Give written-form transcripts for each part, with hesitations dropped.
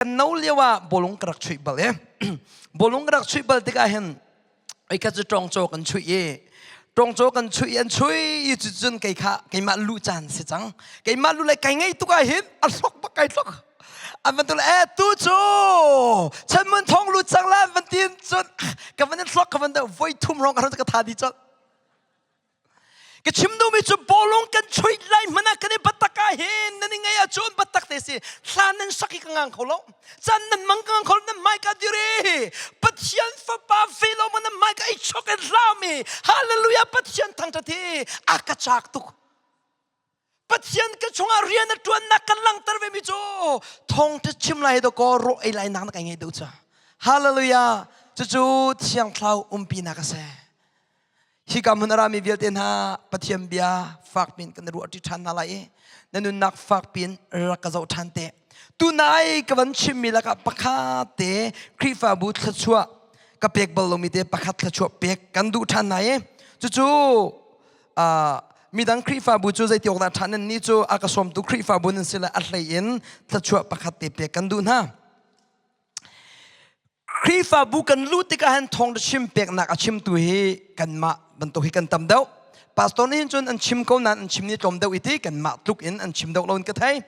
Kan no lio ah bawlung ka rak chuih bal i bawlung ka rak chuih bal tikah hin ka cu ṭawngcaw kan chuih i ṭawngcaw kan chuih i an chuih i cucun kei kha keimah lu caan si cang. Keimah lu le kai ngei tuk ah hin a hlok bak kai hlok. An van tu le eh tu cu Chanmun Thong lu cang la an van tin cun ka van in hlok ka van deuh voi thum rong ka ka tha di colh. Ka chim duhmi cu bawlung kan chuih lai hmanh ah kan i biatak ah hin nan i ngaih ahcun biatak te si hla nan sak hi ka ngang kho lo can nan mang ka ngang kho lo nan hmai ka dir i Pathian fapa ve lo ma nan hmai ka i chok in hlami hallelujah Pathian thangṭhat hi a ka chak tuk. Pathian ka chungah rian a ṭuannak kan langhter ve mi cu thawngṭha chim lai do kaw rawh ei lai nak na kai ngei deuh ca. Hallelujah. Cucu Thiang Thlarau umpinak a si. Hi ka hmun a rami vialte hna Pathian bia fakpin kan ruah ṭi ṭhan hna lai i na nunnak fakpin rak ka zoh ṭhan te. Tunai ka van chimmi lakah pakhat te Khrihfabu thluachuah ka pek bal lomi te pakhat thluachuah pek kan duh ṭhan hna i cucu midang Khrihfabu cu zeiti awk dah ṭha nan nih cu a ka sawmtu Khrihfabu nan si le a hlei in thluachuah pakhat te pek kan duh hna. Khrihfabu kan luh tikah hin thawng chim peknak a chimtu hi kanmah bantuk hi kan tam deuh. Pastor nih hin cun an chim ko nain an chim ni tlawm deuh i ti kanmah tluk in an chim deuh lo in ka thei.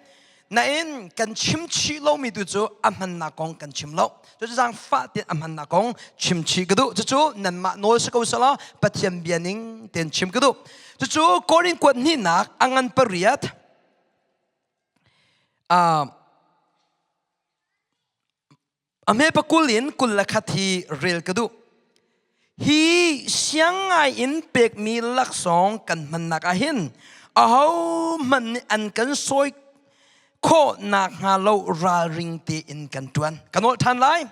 Nain kan chim chih lomi tu cu a hmannak kong kan chim lo. Cucu zaangfah tein a hmannak kong chim chih ka duh. Cucu nanmah nawl si ko selaw Pathian bia ning tein chim ka duh. Cucu Korin kuat hnihnak a ngan pariat A hme pakul in 21 hi rel ka duh. Hi siang ngai in pekmi laksawng kan hmannak ah hin ahohmanh nih an kan sawi khawh nakhnga lo ralring tein kan ṭuan. Ka nolh ṭhan lai.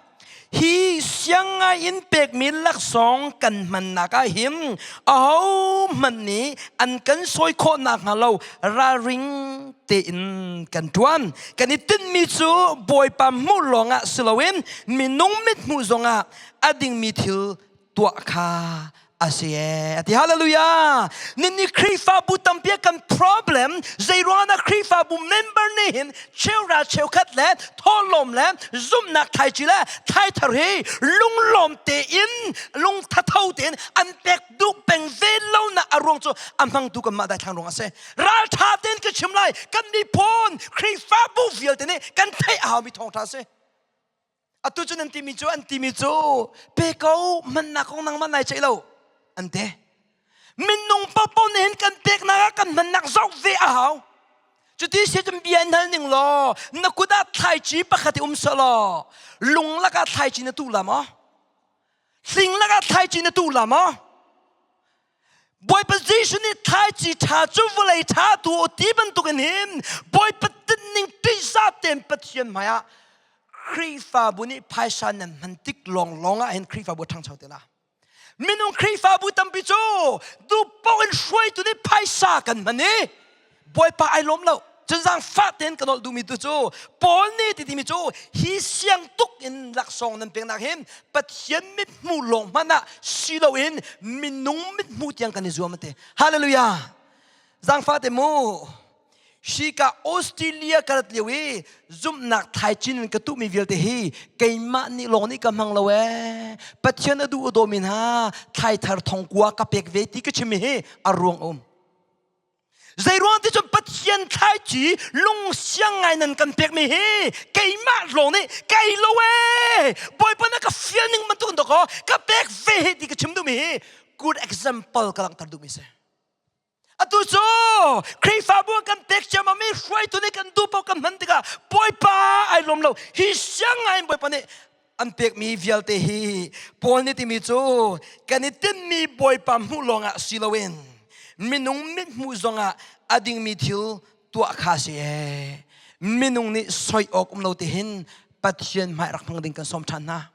Hi siang ngai in pekmi laksawng kan hmannak ah hin ahohmanh nih an kan sawi khawh nakhnga lo ralring tein kan ṭuan. Kan i tinhmi cu Bawipa hmuh lawngah si loin minung mithmuh zongah a dingmi thil tuah kha a si ee. A ti hallelujah. Ninni Khrihfabu tampi kan problem zeiruang dah Khrihfabu member nih hin cheuhra cheukhat le thawhlawm le zumhnak thlaici le thlaithar hi lunglawm tein lung thatho tein an pek duh peng ve lo na a ruang cu a hmangtu kan mah daithlang ruang a si. Raltha tein ka chim lai kan miphun Khrihfabu vialte nih kan theih a haumi thawngtha a si. Atu cu nan timi cu an timi cu pe ko hmannak kong nangmah nai ceih lo an te. Minung paohpaoh nih hin kan peknak ah kan hmannak zoh ve a hau. Cuti si cun bia in hal ning law na kut ah thlaici pakhat i um selaw lung lakah thlaici na tuh la maw? Hling lakah thlaici na tuh la maw? Bawipa Jesuh nih thlaici ṭha cu vawlei ṭha tu ti bantukin hin Bawipa tinhning ṭihzah tein Pathian hmaiah Khrihfabu nih phaisa nan hman tik lawnglawng ah hin Khrihfabu a ṭhangcho te la. Minung Khrihfabu tampi cu duhpaoh in hruaitu nih phaisa kan hman i Bawipa ai lawm lo. Cun zaangfah tein ka nolh duhmi tu cu Paul nih ti timi cu hi siang tuk in laksawng nan peknak hin Pathian mithmuh lawng hmanh ah si loin minung mithmuh tiang kan i zuam ati. Hallelujah. Zaangfah te mu. Hika Australia ka rat lio i zumhnak thaicin in ka tuhmi vialte hi keimah nih lawng nih ka hmang lo ee. Pathian a duh a dawmi hna thlaithar thongkua ka pek ve ti ka chim hi a ruang a um. Zeiruang ti cun Pathian thlaici lungsiang ngai nan kan pekmi hi keimah lawng nih kai lo ee Bawipa na ka fial ning bantuk in dawkaw ka pek ve hi ti ka chim duhmi hi good example ka langhter duhmi si. Atu cu Khrihfabu kan pek ciammam i hruaitu nih kan duh paoh kan hman tikah Bawipa ai lawm lo. Hi siang ngai in Bawipa nih an pekmi vialte hi Paul nih timi cu kan i tinhmi Bawipa hmuh lawngah si loin minung mithmuh zongah a dingmi thil tuah kha si ee. Minung nih soi awk um lo ti hin Pathian hmai rak hmang ding kan sawm ṭhan hna.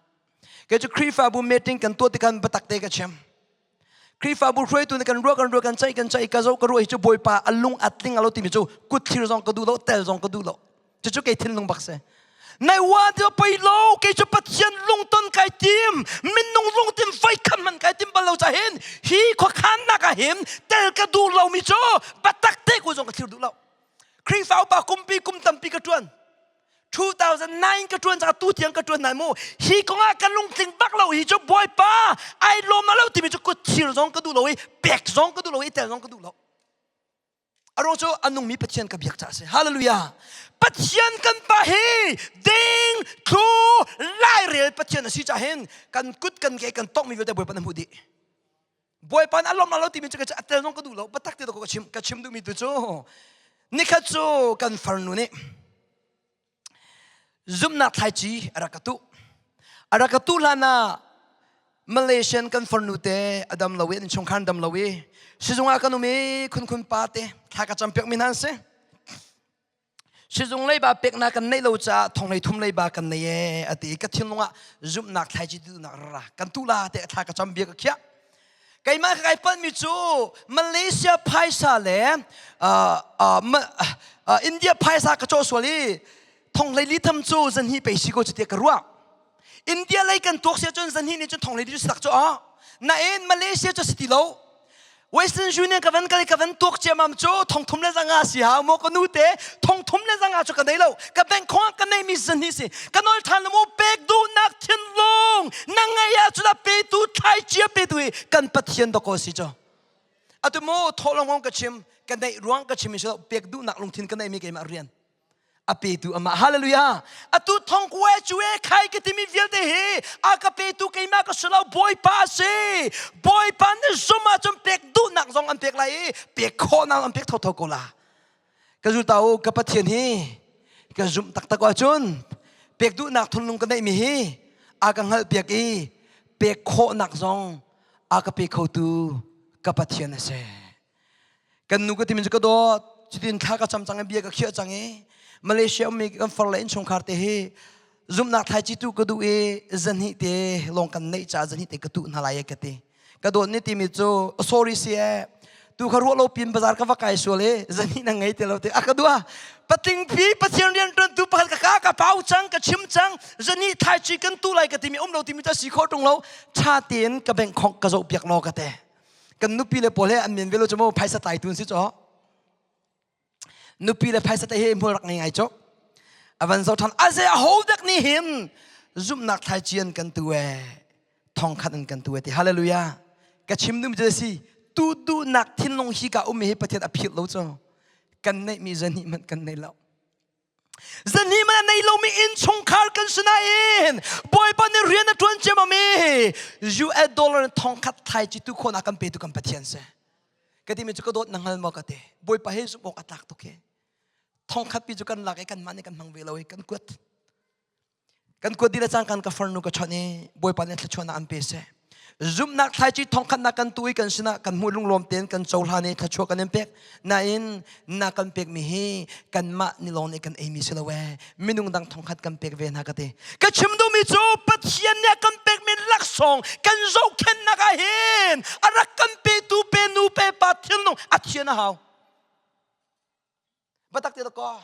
Kei cu Khrihfabu meeting kan tuah tikhan biatak te ka chim. Khrihfabu hruaitu nih kan ruah kan ruah kan ceih kan ceih ka zoh ka ruah hi cu Bawipa a lung a tling alo timi cu kut thlir zong ka duh lo tel zong ka duh lo. Cucu kei thinlung bak si. Nai wa ti pei lo kei cu Pathian lungton kai tim minung lungtim voi khat man kai tim bal lo ca hin hi khuakhannak ah hin tel ka duh lo mi cu batak te ko zong ka thlir duh lo. Khrihfa upa kumpi kum tampi ka tuan. 2009 ka ṭuan caah tu tiang ka ṭuan nai mu. Hi kongah ka lungtling bak lo hi cu Bawipa ai lawm lo timi cu kut thir zong ka duh lo i pek zong ka duh lo i tel zong ka duh lo. A ruang cu a nungmi Pathian ka biak caah a si. Hallelujah. Pathian kan pa hi ding thlu lairel Pathian a si caah hin kan kut kan ke kan tongmi vialte Bawipa na hmuh dih. Bawipa nih a lawm lo timi cu a tel zong ka duh lo. Biatak te ka chim ka chim duhmi tu cu nikhat cu kan farnu nih zumhnak thlaici a rak ka tuh. A rak ka tuh hlan ah Malaysian kan farnu te a dam lo i an chungkhar dam lo i sizung ah kan um i khunkhun pa te thla ka campiak mi hna an si. Sizung leiba peknak kan neih lo caah thong hlei thum leiba kan nei ee a ti i ka thinlung ah zumhnak thlaici duhnak ra kan tuh la te thla ka cam bia ka khiah. Keimah ka kai palhmi cu Malaysia phaisa le India phaisa ka cawh sual i thonghlei li tham cu zanhi pei si ko cu tiah ka ruah. India lei kan tuak si ahcun zanhi nih cun thonghlei li cu si tak cu a. Nain Malaysia cu si ti lo. Western Union ka van kal i ka van tuak ciamam cu thongthum le zanga si hau maw ka nu te thongthum le zanga cu ka nei lo ka bank khong ah ka nei mi zan hi si ka nol than lo mu pek duhnak thinlung na ngei ah cun a petu thlaicia petu hi kan Pathian dawkaw si cu atu mu thawhlong ka chim ka neih ruang ka chim mi si lo pek duhnak lungthin ka neih mi keimah rian a petu amah hallelujah atu thong kue cue khai ka timi vialte hi a ka petu keimah ka si lo bawipa a si bawipa na zum ahcun pek duhnak zong an pek lai i pek khawhnak an pek thotho ko la ka zulta u ka pathian hi ka zumh taktak ahcun pek duhnak thunlung ka neihmi hi a ka hngalh piak i pek khawhnak zong a ka pe khotu ka pathian a si Kan nu ka timi cu ka dawt. Cutin thla ka cam cang i bia ka khiah cang i Malaysia ummi kan far le innchungkhar te hi zumhnak thlaici tu ka duh i zahnih te lawng kan neih caah zahnih te ka tuh hna lai ka ti. Ka dawt ni timi cu sorry si eh tu kha ruah lo pin bazar ka va kai sual i zahnih na ngei ti lo te a ka duh patling pi pathian rian ṭuantu pakhat ka ka ka pau cang ka chim cang zahnih thlaici kan tu lai ka timi um lo timi cu a si khawh ṭung lo ṭha tein ka bank khong ka zoh piak law ka te kan nupi le pawl he an men velo cu mu phaisa tlai tun si cho nupi le phaisa te he hmul rak ngei ngai cho avan zo than aze a ho dek ni hin zumnak thlai chian kan tu e thong khat an kan tu e ti hallelujah ka chim dum je si tu du nak thinlung hi ka um hi pathian a philh lo cho kan neih mi zani man kan nei lo Zani man a nei lomi innchungkhar kan si nain Bawipa nih rian a ṭuan ciammam i US dollar in thongkhat thlaici tu khawhnak kan petu kan Pathian si. Ka timi cu ka dawt na hngal maw ka ti. Bawipa he zumh awk a tlak tuk hi. Thongkhat pi cu kan lak i kanmah nih kan hmang ve lo i kan kuat. Kan kuat dih le cangkan ka farnu ka chawnh i Bawipa nih thluachuahnak an pe seh. Zumhnak thlaici thongkhatnak kan tu i kan sinah kan hmuh lunglawm tein kan cohlan i thluachuah kan in pek. Nain na kan pekmi hi kanmah ni lawng nih kan eimi si lo ee. Minung dang thongkhat kan pek ve hna ka ti. Ka chim duhmi cu Pathian nih a kan pekmi laksawng kan zohkhenhnak ah hin a rak kan petu pe nu pe pa thinlung a thian a hau. Batak te ko.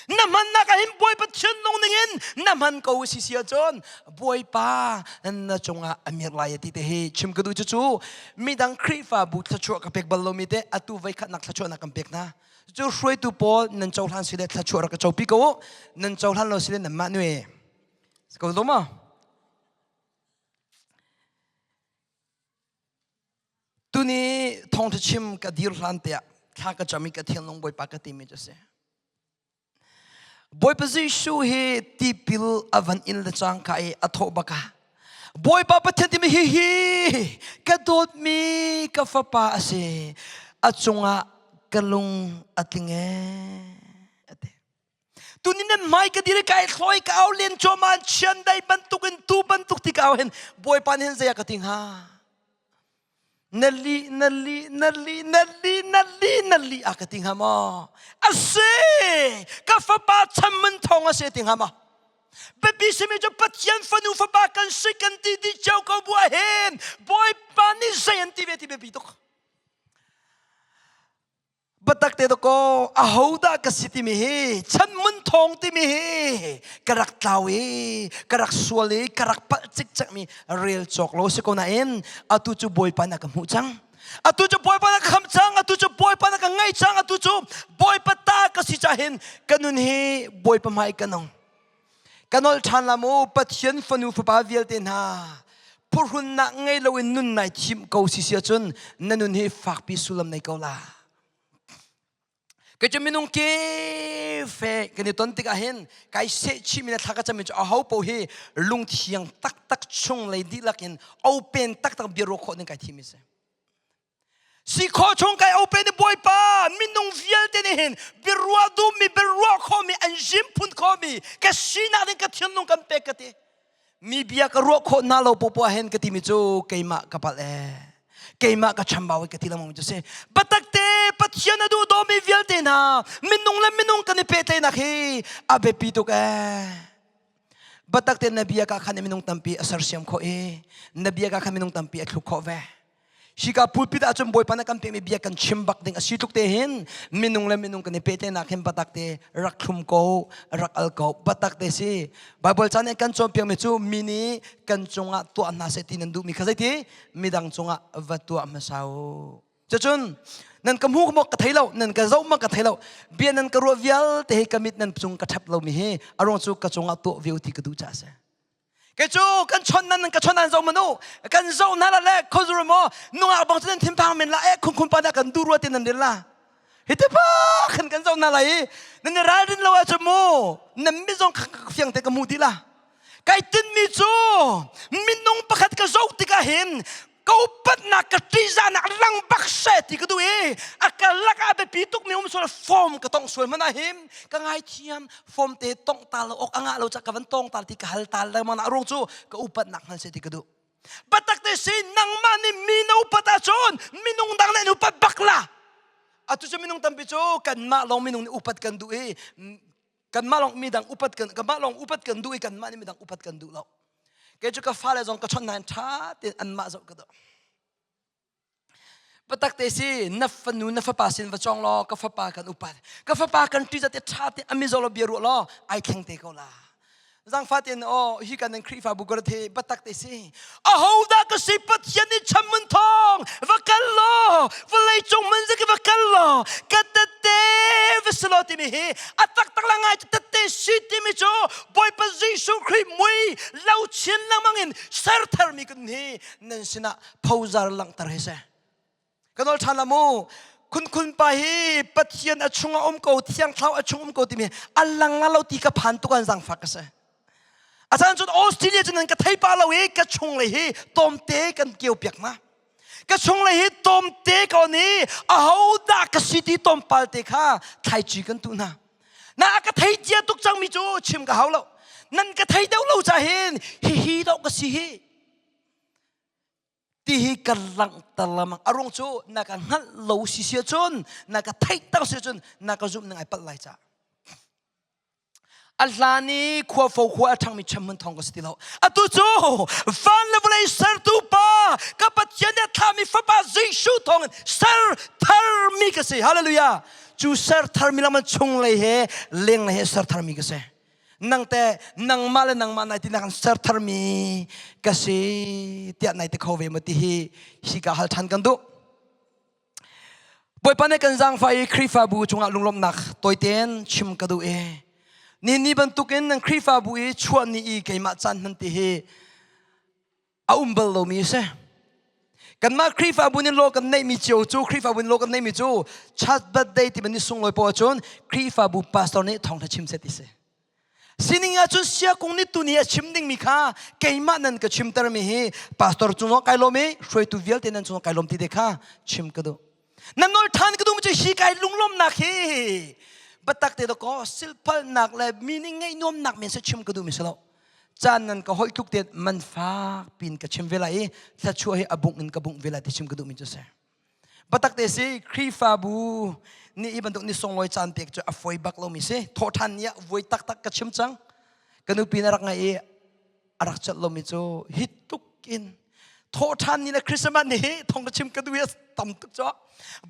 Na hmannak ah hin Bawipa thinlung ningin na hman ko si si ahcun Bawipa na cungah a mir lai ti te hi chim ka duh cu cu midang Khrihfabu thluachuah ka pek bal lomi te atu voikhatnak thluachuahnak kan pek hna. Cu hruaitu pawl nan cohlan si le thluachuah rak ka copi ko u. Nan cohlan lo si le nanmah nue. Ko lo ma? Tuni thawngṭha chim ka dir hlan tiah thla ka cam i ka thinlung Bawipa ka timi cu a si. Bawipa Jesuh hi tipil a van in le cangka i a thawh bak ah Bawipa Pathian timi hihi ka dawtmi ka fapa a si a cungah ka lung a tling ee a ti. Tuni nan hmai ka dir i kai thloi ka au len cuahmah chiandai bantukin tu bantuk ti ka au hin Bawipa nih hin zei ah ka ti hnga? Na li na li na li na li na li na li a ka ti hnga maw? A si! Ka fapa chammun thawng a si ti hnga maw? Biapi simi cu Pathian fanu fapa kan si kan ti dih cio ko bu ah hin Bawipa nih zei an ti ve ti biapi tuk. Biatak te dakaw ahodah ka si timi hi chanmun thawng timi hi ka rak tlau i ka rak sual i ka rak palh cikcek mi rel cawk lo si ko nain atu cu Bawipa na ka hmuh cang atu cu Bawipa na ka kham cang atu cu Bawipa na ka ngei cang atu cu Bawipa ta ka si cahin ka nun hi Bawipa hmai ka nung. Ka nolh ṭhan la mu Pathian fanu fapa vialte hna phuhrunnak ngei loin nun nai thim ko si si ahcun na nun hi fakpi sullam nei ko la. Kei cu minung ke fe kan i ton tikah hin kai sehchihmi le thla ka cammi cu aho paoh hi lungthiang taktak chung lei dihlak in open taktak bia ruah khawh ding kai thim si. Si khawh chung kai open i Bawipa minung vialte nih hin biaruah duhmi biaruah khawhmi an zim phun khawhmi ka sinak ding ka thinlung kan pek ka ti. Mi bia ka ruah khawh hna lo popoh hen ka timi cu keimah ka palh ee. Keimah ka chambau ka ti lengmang cu si. Biatak te Pathian a duh dawmi vialte hna minung le minung kan i pehtlaihnak hi a biapi tuk ee. Biatak te na bia ka khan minung tampi a sersiam khawh i na bia ka khan minung tampi a thluk khawh ve. Hika pulpit ahcun Bawipa na kan pekmi bia kan chim bak ding a si tluk te hin minung le minung kan i pehtlaihnak hin batak te rak thlum ko rak al ko batak te si Bible caan nih kan cawnpiakmi cu mi nih kan cungah tuah hna seh ti nan duhmi kha zeiti midang cungah va tuah hmasa u cucun nan ka hmu maw ka thei lo nan ka zoh maw ka thei lo bia nan ka ruah vialte hi ka mit nan cung ka ṭhap lomi hi a ruang cu ka cungah tuah ve u ti ka duh caah a si Kei cu kan chon nan ka chon an zo manu kan zo na la le khozur mo nungak bang cu nan thinphang men la e khun khun pa na kan du rua tin nan ril la hi te pa khan kan zo na lai nan ni ralrin lo ah cu mu nan mi zong fiang te ka mu di la kai tin mi cu minung pakhat ka zo tikah hin ka upatnak ka ṭihzahnak lang bak seh ti ka duh i a ka lakah biapi tukmi um sual form ka tong sual hmanh ah him ka ngaithiam form te tongh ta lo awk a ngah lo ca ka van tong ta ti ka hal ta lengmang na ruang cu ka upatnak hngal seh ti ka duh biatak te si nangmah nih mi na upat ahcun minung dang nih an upat bak la atu cu minung tampi cu kanmah lawng minung nih upat kan duh i kanmah lawng midang upat kan kanmah lawng upat kan duh i kanmah nih midang upat kan duh lo kei cu ka fale zong ka chawnh hna in ṭha tein anmah zoh ka duh Patak te si na fanu na fapa sin va cawng law ka fapa kan upat ka fapa kan ṭi zat ṭha te ami zo lo bia ruah law ai thleng te ko la zangfa ten aw hi kan nan Khrihfabu ka the batak te si ahodah ka si Pathian nih chamun thong va kal law vawlei cung man zik va kal law ka tette va si law timi hi a taktak la ngai tette si timi cu Bawipa Jesuh Khrih mui lo chin lengmang in ser tharmi kun hi nan sinah phozar langhter hi si Ka nawl ṭhan la mu. Khunkhun pa hi Pathian a chungah um ko, Thiang Thlarau a chung um ko timi a lang lo ti ka phan tuk an zangfak ka si. A caan cun Australia cu nan ka thei pa lo i ka chung lei hi tawmte kan keu piak ma. Ka chung lei hi tawmte ko ni aho dah ka si ti tawmpal te kha thlaici kan tu hna. Na ka thei cia tuk cangmi cu chim ka hau lo. Nan ka thei deuh lo ca hin hihi dawh ka si hi. Ti hi ka langhter lengmang. A ruang cu na ka hngalh lo si si ahcun, na ka theihter si ahcun, na ka zumh ning ai palh lai caah. A hlan i khua fo khua a ṭhangmi chemhmun thawng ka si ti lo. Atu cu van le vawlei sertu pa ka Pathian nih a thlahmi fapa Jesuh thawngin ser tharmi ka si. Hallelujah. Cu ser tharmi lam chunglei he lenglei he ser tharmi ka si. Nang te nangmah le nangmah nai tinak an ser tharmi ka si tiah nai ti kho ve maw ti hi hika hal ṭhan kan duh. Bawipa nih kan zaangfah i Khrihfabu cungah lunglawmhnak tawitein chim ka duh i ni ni bantukin nan Khrihfabu i chuah ni i keimah caan hman ti hi a um bal lomi a si. Kanmah Khrihfabu nih law kan neihmi cio cu Khrihfabu nih law kan neihmi cu church birthday ti ni sunglawi poah cun Khrihfabu pastor nih thawngtha chim seh ti si. Sining ahcun siakung nih tuni a chim dingmi kha keimah nan ka chimtermi hi pastor cungah kai lawm i hruaitu vialte nan cungah kai lawm ti te kha chim ka duh. Nan nawl ṭhan ka duhmi cu hi kai lunglawmnak hi biatak te dakaw silphalnak le mi nih ngaih nuamnak men se chim ka duhmi si lo. Caan nan ka holh tluk te man fak pin ka chim ve lai i thluachuah hi a bungh in ka bungh ve lai ti chim ka duhmi cu si. Biatak te si Khrihfabu nih hi bantuk ni sunglawi caan pek cu a fawi bak lomi si. Thawhṭhan ni ah voi taktak ka chim cang. Ka nupi na rak ngaih i a rak celh lomi cu hi tuk in thawhṭhan ni le Christmas ni hi thong ka chim ka duh i tam tuk cu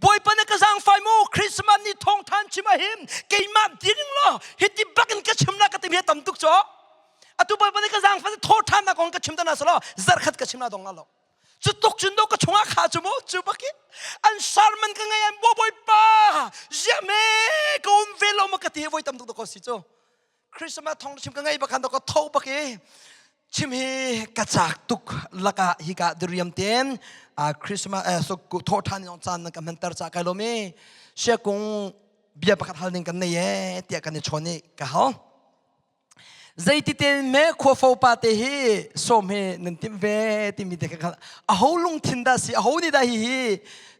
Bawipa na ka zaangfai mu Christmas ni thawngṭhan chim ahim keimah ding law hiti bak in ka chim na ka timi hi tam tuk cu atu Bawipa nih ka zaangfai thawhṭhan nak kong ka chim ta na selaw zarkhat ka chim na dong la lo cu tuk cun do ka chungah kha cu mu cu bak i an sermon ka ngai an bo Bawipa ziah me ka um ve lo ma ka ti voi tam tuk ko si cu. Christmas thong chim ka ngei bakhan ka tho bak i chim hi ka cak tuk laka hi ka diriam ten Christmas so tho than yong chan ka mentar cha kai lomi sia kung bia pakhat hal ning kan nei e tiah kan i chawn i ka hal Zeititen me khuafo pa te hi sawm hi nan timh ve timi te kha aho lungthin dah si aho nih dah hi hi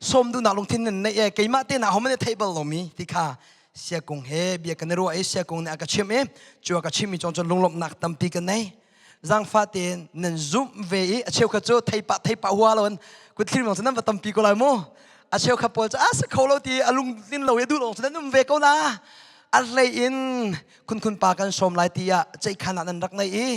sawm duhnak lungthin nan neih e keimah te na ho man thei bal lomi ti kha siakung he bia kan i ruah i siakung nih a ka chimh i cu a ka chimmi cong cun lunglawmhnak tampi ka nei zangfa tein nan zumh ve i a cheukhat cu theipa theipa hua lo in kut thlir mong cu nan va tampi ko lai mu a cheukhat pawl cu a si kho lo ti a lungtlin lo i duh lo cu nan um ve ko na a hlei in khunkhun pa kan sawm lai ti ah ceihkhan ah nan rak nei i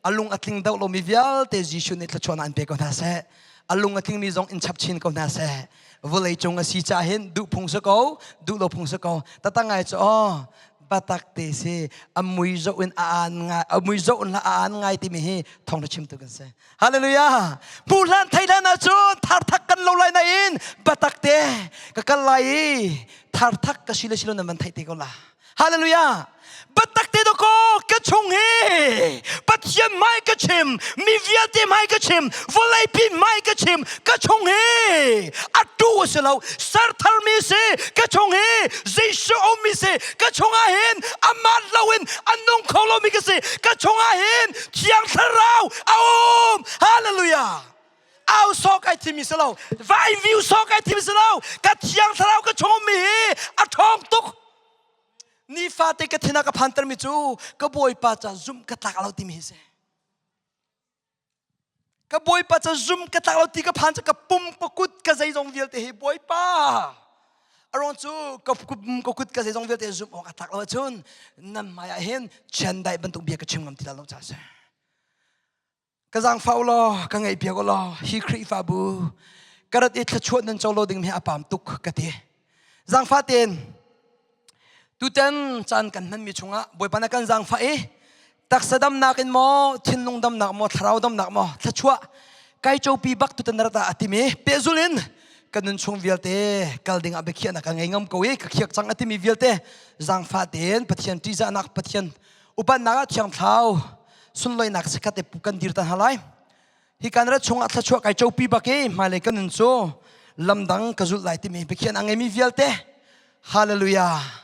a lung a tling deuh lomi vialte Jesuh nih thluachuahnak an pe ko hna seh a lung a tlingmi zong in chap chin ko hna seh vawlei cung a si ca hin duh phung si ko duh lo phung si ko tata ngai cu aw batak te si a mui zoh in a aan ngai a mui zoh in a aan ngai timi hi thong na chim tu kan si hallelujah hmu hlan thei hlan ahcun thar thak kan lo lai na in batak te ka kal lai i thar thak ka si le si lo nan van theih te ko la Hallelujah! Biatak te dawkaw ka chung hi Pathian hmai ka chim, mi vialte hmai ka chim, vawleipi hmai ka chim, ka chung hi a tu a si lo, serthar mi si, ka chung hi Jesuh ummi si, ka chungah hin amah loin a nung kho lomi ka si, ka chungah hin Thiang Thlarau a um. Hallelujah! Au sawk ai thimi si lo, vai viu sawk ai thimi si lo, ka Thiang Thlarau ka chung ummi hi a ṭhawng tuk. Nifate ka thin a ka phantermi cu ka bawipa ca zumh ka tlak lo timi hi si. Ka bawipa ca zumh ka tlak lo ti ka phan cu ka pum ka kut ka zeizong vialte hi bawipa aruang cu ka pum ka kut ka zeizong vialte zumh awk a tlak lo ahcun nan hmai ah hin chiandaih bantuk bia ka chim ngam ti lo ca si. Ka zaangfah u law ka ngaihpiak u law hi Khrihfabu ka rat i thluachuah nan co lo ding hi a pam tuk ka ti. Zaangfah tein tutan caan kan hmanmi chungah Bawipa na kan zaangfah i taksa damnak in maw thinlung damnak maw thlarau damnak maw thluachuah kai copi bak tutan na rat ah a timi pehzul in ka nun chung vialte kal ding ah biakhiahnak ka ngei ngam ko i ka khiak cang a timi vialte zaangfah tein Pathian ṭihzahnak Pathian Upatnak ah thiang thlau sunloinak sakhat e kan dir ta hna lai. Hi kan rat chungah thluachuah kai copi bak i hmailei kan nun cu lamdang ka zulh lai timi Pathian a ngeimi vialte hallelujah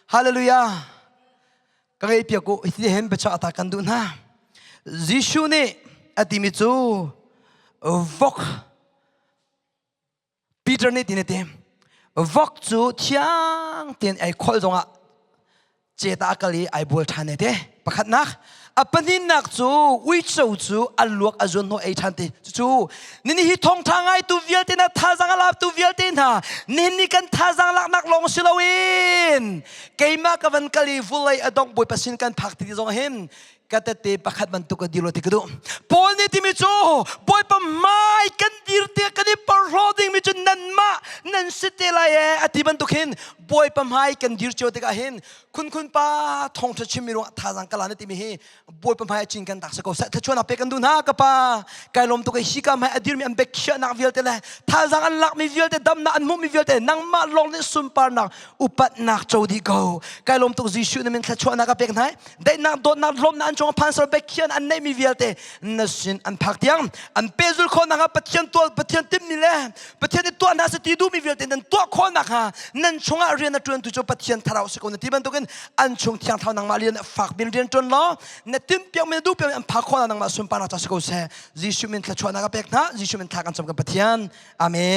hallelujah ka ngei piak u hi hen biachah ta kan duh hna Jesuh nih a timi cu vok Peter nih tin a ti vok cu thiang tein ai kholh zongah ceta a kal i ai bual ṭhan te pakhatnak a pahnihnak cu uico cu a luak a zuan hnawh ei ṭhan te cucu nini hi thawngṭha ngaitu vialte hna thazang a laptu vialte hna nihin ni kan thazang laknak lawng si loin keimah ka van kal i vulei a dongh bawipa sin kan phak ti zong hin ka tette pakhat bantuk ka dir lo ti ka duh Paul nih timi cu Bawipa hmai kan dir tiah kan i porhlaw dingmi cu nanmah nan si te lai ee a ti bantuk hin Bawipa hmai kan dir cio tikah hin khunkhun pa thawngṭha chimmi ruangah thazaang ka la na timi hi Bawipa hmai a cin kan tak si ko seh thluachuahnak pe kan duh hna ka pa kai lawm tuk i hika hmai a dirmi an biakhiahnak vialte le thazaang an lakmi vialte damnak an hmuhmi vialte nangmah lawng nih sunparnak upatnak co dih ko kai lawm tuk Jesuh na min thluachuahnak ka pek hna daihnak dawtnak lawmnak an cungah phan sal biakhian an neihmi vialte na sin an phak tiang an pehzul khawhnak ah Pathian tuah Pathian timhmi le Pathian i tuah hna se ti duhmi vialte nan tuah khawhnak hnga nan chungah rian a ṭuantu cu Pathian thlarau si ko na ti bantukin an chung thiang thlarau nangmah rian fak bin rian ṭuan law na timhpiakmi na duhpiakmi an phak khawhnak nangmah sunparnak ca si ko seh Jesuh min thluachuahnak a pek hna Jesuh min thla kan cam kan Pathian Amen.